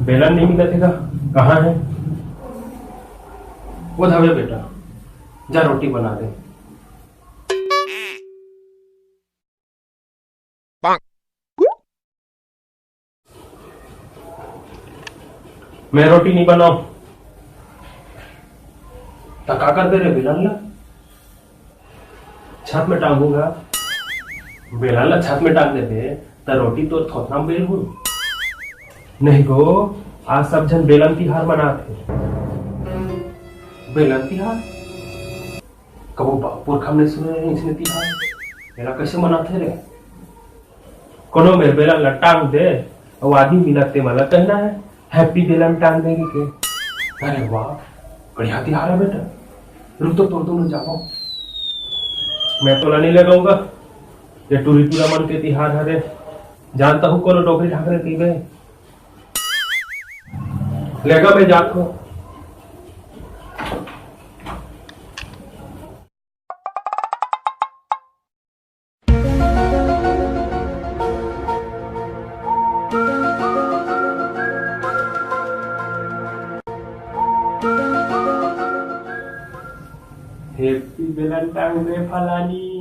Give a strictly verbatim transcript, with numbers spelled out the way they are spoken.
बेलन नहीं मिलत हे का? कहाँ हे? वो धवे बेटा, जा रोटी बना दे। मैं रोटी नहीं बनाऊं। त का कर दे रे बेलन ला? छत में टांगूंगा। बेलन ला छत में टांग देबे, त रोटी तोर थोथना में बेल हूँ। नहीं गो, आज सब झन बेलन तिहार मनात हे। बेलन तिहार? कबो बाप पुरखा में नहीं सुने रहे इसने तिहार। एला कैसे मनाथे रे? कोनो मेर बेलन ला टांग दे, अउ आदमी मिलत ते मन ला कहना हे, "Happy बेलन टांग दे" के। अरे वाह, बढ़िया तिहार हे बेटा। रुक तो तोर दोनों जाबो। मैं तोला नहीं लगाऊंगा, ये टूरी टूरा मन के तिहार हरे। जानता हूँ कोनो डोकरी ढाकरे कहिबे। लेगा मैं जात हूँ। Happy Valentine Day फलानी।